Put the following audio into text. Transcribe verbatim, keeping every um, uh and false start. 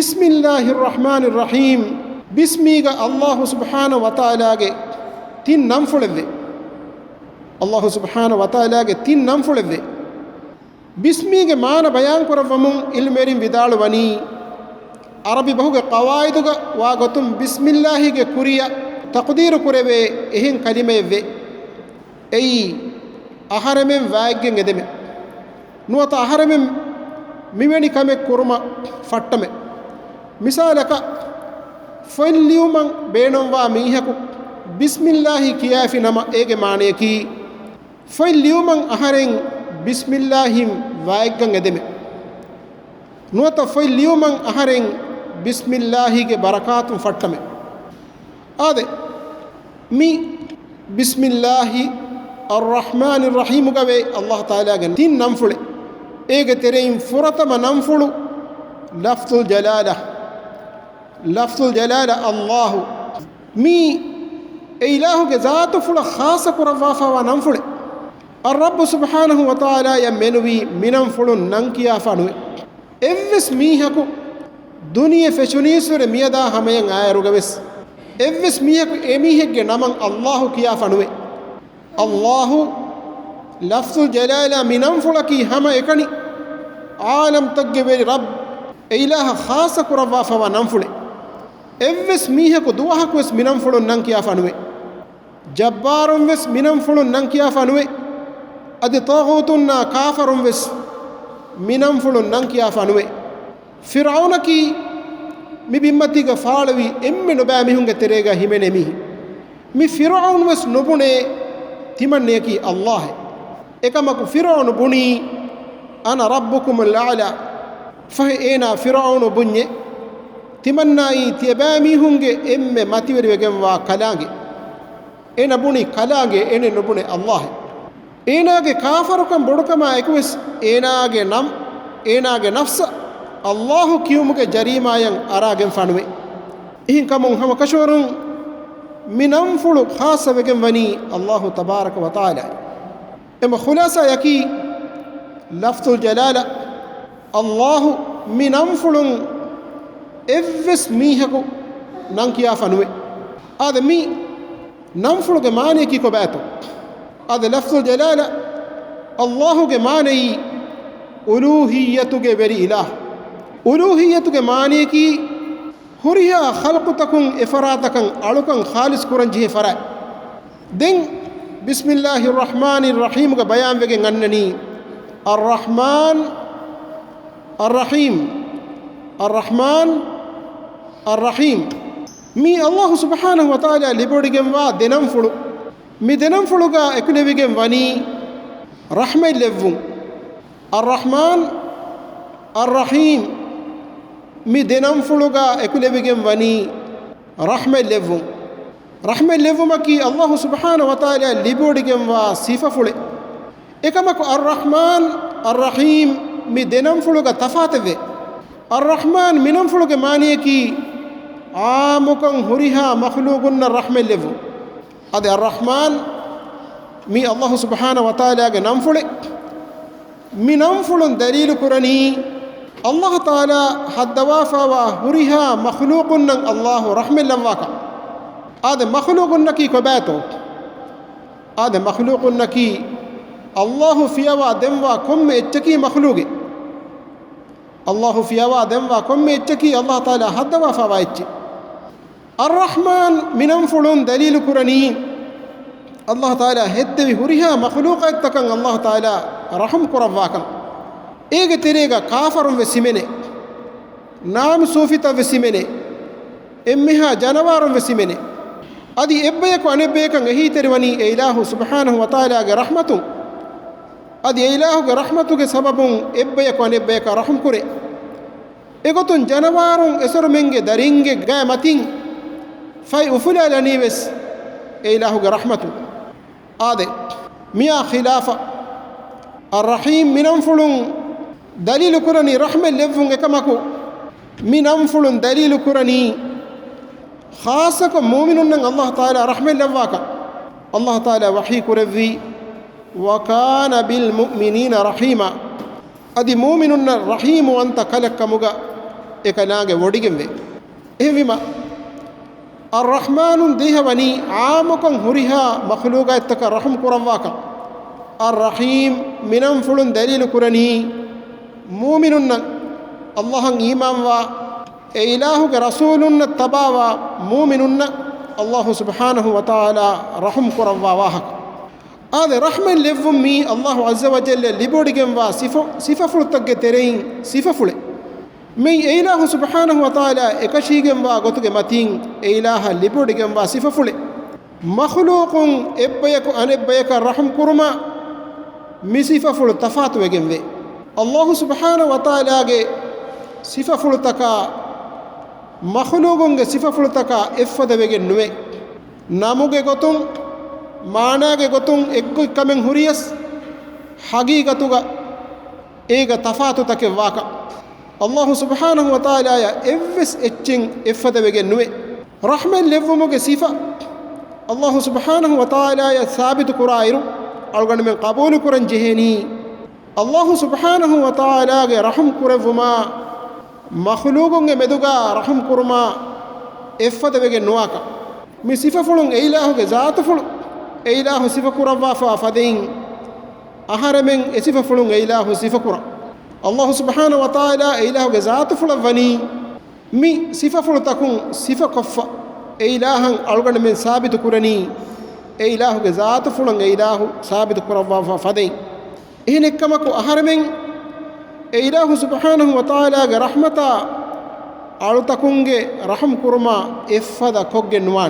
بسم الله الرحمن الرحيم. ބިސްމީގަ ﷲ ސުބްޙާނަހޫ ވަތަޢާލާގެ ތިން ނަންފުޅެއްވޭ. ﷲ ސުބްޙާނަހޫ ވަތަޢާލާގެ ތިން ނަންފުޅެއްވޭ. ބިސްމީގެ މާނަ ބަޔާންކުރައްވަމުން ޢިލްމުވެރިން ވިދާޅުވަނީ، ޢަރަބި ބަހުގެ ޤަވާޢިދުގަ ވާގޮތުން ބިސްމިﷲގެ ކުރިއަށް ތަޤްދީރު ކުރެވޭ އެހެން ކަލިމައެއްވޭ. އެއީ، އަހަރެމެން ވާތްގެން އެދެމެ. ނުވަތަ އަހަރެމެން މިވެނި ކަމެއް ކުރުމަށް ފައްޓަމެ. މިސާލަކަށް، ފޮތް ލިޔުމަށް ބޭނުންވާ މީހަކު ބިސްމިﷲ ކިޔާފި ނަމަ، އޭގެ މާނަޔަކީ، ފޮތް ލިޔުމަށް އަހަރެން ބިސްމިﷲއިން ވާތްގަން އެދެމެ. ނުވަތަ ފޮތް ލިޔުމަށް އަހަރެން ބިސްމިﷲގެ ބަރަކާތުން ފައްޓަމެ. އާދެ، މި ބިސްމިﷲ އައްރަޙްމާނިއްރަޙީމުގަވޭ ﷲ ތަޢާލާގެ ތިން ނަންފުޅެއް. އޭގެ ތެރެއިން ފުރަތަމަ ނަންފުޅު ލަފްޒުލް ޖަލާލާ. ލަފްޒުލް ޖަލާލާ ﷲ. މީ އެ އިލާހުގެ ޒާތުފުޅަށް ޚާއްޞަ ކުރައްވާފައިވާ ނަންފުޅެއް. އައްރައްބު ސުބްޙާނަހޫ ވަތަޢާލާއަށް މެނުވީ މިނަންފުޅުން ނަން ކިޔާފަ ނުވޭ. އެއްވެސް މީހަކު ދުނިޔެ ފެށުނީއްސުރެ މިއަދާ ހަމަޔަށް އާއިރުގަވެސް، އެއްވެސް މީހަކު އެމީހެއްގެ ނަމަށް ﷲ ކިޔާފަ ނުވޭ. ﷲ ލަފްޒުލް ޖަލާލާ މި ނަންފުޅަކީ ހަމައެކަނި ޢާލަމްތައްގެ ވެރި ރައްބު، އެ އިލާހަށް ޚާއްޞަ ކުރައްވާފައިވާ ނަންފުޅެއް. އެއްވެސް މީހަކު ދުވަހަކުވެސް މި ނަންފުޅުން ނަން ކިޔާފަ ނުވޭ. ޖައްބާރުންވެސް މި ނަންފުޅުން ނަން ކިޔާފަ ނުވޭ. އަދި ޠާޣޫތުންނާ ކާފަރުންވެސް މި ނަންފުޅުން ނަން ކިޔާފަ ނުވޭ. ފިރްޢައުނަކީ މި ބިންމަތީގަ ފާޅުވި އެންމެ ނުބައި މީހުންގެ ތެރޭގަ ހިމެނޭ މީހެއް. މި ފިރްޢައުނުވެސް ނުބުނޭ ތިމަންނަޔަކީ ﷲ. އެކަމަކު ފިރްޢައުނު ބުނީ، "أنا ربكم الأعلى." ފަހެ އޭނާ ފިރްޢައުނު ބުންޏެ، ތިމަންނާއީ ތިޔަބައިމީހުންގެ އެންމެ މަތިވެރިވެގެންވާ ކަލާނގެ. އޭނަ ބުނީ ކަލާނގެ، އޭނަ ނުބުނެ ﷲ. އޭނާގެ ކާފަރުކަން ބޮޑުކަމާ އެކުވެސް އޭނާގެ ނަމް، އޭނާގެ ނަފްސަށް ﷲ ކިޔުމުގެ ޖަރީމާޔަށް އަރާގެންފާނުވޭ. އެހެންކަމުން ހަމަކަށަވަރުން މި ނަންފުޅު ޚާއްޞަވެގެން ވަނީ ﷲ ތަބާރަކަ ވަތަޢާލާއި. އެމަ ޚުލާޞާއަކީ، ލަފްޒުލް ޖަލާލާ ﷲ މި ނަންފުޅުން އެއްވެސް މީހަކު ނަން ކިޔާފަ ނުވޭ. އާދެ، މި ނަންފުޅުގެ މާނަޔަކީ ކޮބާތޯ؟ އާދެ، ލަފްޒުލް ޖަލާލާ ﷲގެ މާނައީ އުލޫހިއްޔަތުގެ ވެރި އިލާހު. އުލޫހިއްޔަތުގެ މާނަޔަކީ ހުރިހާ ޚަލްޤުތަކުން އެފަރާތަކަށް އަޅުކަން ޚާލިޞް ކުރަންޖެހޭ ފަރާތް. ދެން ބިސްމިﷲ އައްރަޙްމާނި އައްރަޙީމުގެ ބަޔާންވެގެން އަންނަނީ، އައްރަޙްމާން، އައްރަޙީމް، އައްރަޙްމާން، އައްރަޙީމް. މީ ﷲ ސުބްޙާނަހޫ ވަތަޢާލާ ލިބިވޮޑިގެންވާ ދެނަންފުޅު. މި ދެނަންފުޅުގަ އެކުލެވިގެން ވަނީ ރަޙްމަތްލެއްވުން. އައްރަޙްމާން، އައްރަޙީމް. މި ދެނަންފުޅުގަ އެކުލެވިގެން ވަނީ ރަޙްމަތްލެއްވުން. ރަޙްމަތްލެއްވުމަކީ ﷲ ސުބްޙާނަހޫ ވަތަޢާލާ ލިބިވޮޑިގެންވާ ސިފަފުޅެއް. އެކަމަކު އައްރަޙްމާން، އައްރަޙީމް މި ދެނަންފުޅުގަ ތަފާތެއްވޭ. އައްރަޙްމާން މި ނަންފުޅުގެ މާނަޔަކީ ޢާއްމުކޮށް ހުރިހާ މަޚްލޫޤުންނަށް ރަޙްމަތްލެއްވުން. އަދި އައްރަޙްމާން މީ ﷲ ސުބްޙާނަހޫ ވަތަޢާލާގެ ނަންފުޅެއް. މި ނަންފުޅުން ދަލީލު ކުރަނީ، ﷲ ތަޢާލާ ހައްދަވާފައިވާ ހުރިހާ މަޚްލޫޤުންނަށް ﷲ ރަޙްމަތްލައްވާކަން. އާދެ، މަޚްލޫޤުންނަކީ ކޮބާތޯ؟ އާދެ، މަޚްލޫޤުންނަކީ ﷲ ފިޔަވާ ދެންވާ ކޮންމެ އެއްޗަކީ މަޚްލޫޤެއް. ﷲ ފިޔަވާ ދެންވާ ކޮންމެ އެއްޗަކީ ﷲ ތަޢާލާ ހައްދަވާފައިވާ އެއްޗެއް. އައްރަޙްމާން މި ނަންފުޅުން ދަލީލު ކުރަނީ، ﷲ ތަޢާލާ ހެއްދެވި ހުރިހާ މަޚްލޫޤާތްތަކަށް ﷲ ތަޢާލާ ރަޙުމް ކުރައްވާކަން. އޭގެ ތެރޭގަ ކާފަރުން ވެސް ހިމެނޭ، ނާމް ސޫފިތައް ވެސް ހިމެނޭ، އެންމެހާ ޖަނަވާރުން ވެސް ހިމެނޭ. އަދި އެއްބަޔަކު އަނެއްބަޔަކަށް އެހީތެރިވަނީ އެ އިލާހު ސުބްޙާނަހޫ ވަތަޢާލާގެ ރަޙްމަތުން. އަދި އެ އިލާހުގެ ރަޙްމަތުގެ ސަބަބުން އެއްބަޔަކު އަނެއްބަޔަކަށް ރަޙުމް ކުރޭ. އެގޮތުން ޖަނަވާރުން އެސޮރުމެންގެ ދަރިންގެ ގައި މަތިން ފަތް އުފުލާލަނީ ވެސް އެ އިލާހުގެ ރަޙްމަތުން. އާދެ، މިއާ ޚިލާފަށް، އައްރަޙީމް މި ނަންފުޅުން ދަލީލު ކުރަނީ ރަޙްމަތް ލެއްވުން އެކަމަކު، މި ނަންފުޅުން ދަލީލު ކުރަނީ ޚާއްޞަކޮށް މުއުމިނުންނަށް ﷲ ތަޢާލާ ރަޙްމަތް ލައްވާކަން. ﷲ ތަޢާލާ ވަޙީ ކުރެއްވީ، "وكان بالمؤمنين رحيما." އަދި މުއުމިނުންނަށް ރަޙީމުވަންތަ ކަލެއް ކަމުގަ އެކަލާނގެ ވޮޑިގެންވޭ. އެހެންވީމަ، އައްރަޙްމާނުން ދީހަ ވަނީ ޢާއްމުކޮށް ހުރިހާ މަޚްލޫޤާތްތަކަށް ރަޙުމް ކުރައްވާކަން. އައްރަޙީމް މިނަންފުޅުން ދަލީލު ކުރަނީ، މުއުމިނުންނަށް، ﷲ އަށް އީމާންވާ، އެ އިލާހުގެ ރަސޫލުންނަށް ތަބާވާ މުއުމިނުންނަށް، ﷲ ސުބްޙާނަހު ވަތަޢާލާ ރަޙުމް ކުރައްވާ ވާހަކަ. އާދެ، ރަޙްމަތް ލެއްވުން މީ ﷲ ޢައްޒަ ވަޖައްލަ ލިބިވޮޑިގެންވާ ސިފަ، ސިފަފުޅުތަކުގެ ތެރެއިން ސިފަފުޅެއް. މި އެ އިލާހު ސުބްޙާނަހު ވަތަޢާލާ އެކަށީގެންވާ ގޮތުގެ މަތީން އެ އިލާހަށް ލިބިވޮޑިގެންވާ ސިފަފުޅެއް. މަޚްލޫޤުން އެއްބަޔަކު އަނެއްބަޔަކަށް ރަޙުމް ކުރުމަށް މި ސިފަފުޅު ތަފާތުވެގެންވޭ. ﷲ ސުބްޙާނަހު ވަތަޢާލާގެ ސިފަފުޅުތަކާ މަޚްލޫޤުންގެ ސިފަފުޅުތަކާ އެއްފަދަވެގެން ނުވޭ. ނަމުގެ ގޮތުން، މާނާގެ ގޮތުން އެއްގޮތްކަމެއް ހުރިޔަސް، ޙަޤީޤަތުގަ އޭގަ ތަފާތުތަކެއް ވާކަން. ﷲ ސުބްޙާނަހު ވަތަޢާލާއަށް އެއްވެސް އެއްޗެއް އެއްފަދަވެގެން ނުވޭ. ރަޙްމަތް ލެއްވުމުގެ ސިފަ ﷲ ސުބްޙާނަހު ވަތަޢާލާއަށް ސާބިތު ކުރާއިރު، އަޅުގަނޑުމެން ޤަބޫލު ކުރަން ޖެހޭނީ، ﷲ ސުބްޙާނަހު ވަތަޢާލާގެ ރަޙުމް ކުރެއްވުމާ، މަޚްލޫޤުންގެ މެދުގާ ރަޙުމް ކުރުމާ އެއްފަދަވެގެން ނުވާކަން. މި ސިފަފުޅުން އެ އިލާހުގެ ޒާތުފުޅު، އެ އިލާހު ސިފަކުރައްވާފާ ފަދައިން، އަހަރެމެން އެ ސިފަފުޅުން އެ އިލާހު ސިފަކުރަން. ﷲ ސުބްޙާނަހު ވަތަޢާލާ އެ އިލާހުގެ ޒާތުފުޅަށް ވަނީ، މި ސިފަފުޅުތަކުން ސިފަކޮށްފަ، އެ އިލާހަށް އަޅުގަނޑުމެން ސާބިތު ކުރަނީ، އެ އިލާހުގެ ޒާތުފުޅަށް އެ އިލާހު ސާބިތު ކުރައްވާފާ ފަދައިން. އެހެނެއްކަމަކު، އަހަރެމެން އެ އިލާހު ސުބްޙާނަހު ވަތަޢާލާގެ ރަޙްމަތާ އަޅުތަކުންގެ ރަޙުމް ކުރުމާ އެއްފަދަ ކޮށްގެން ނުވާނެ.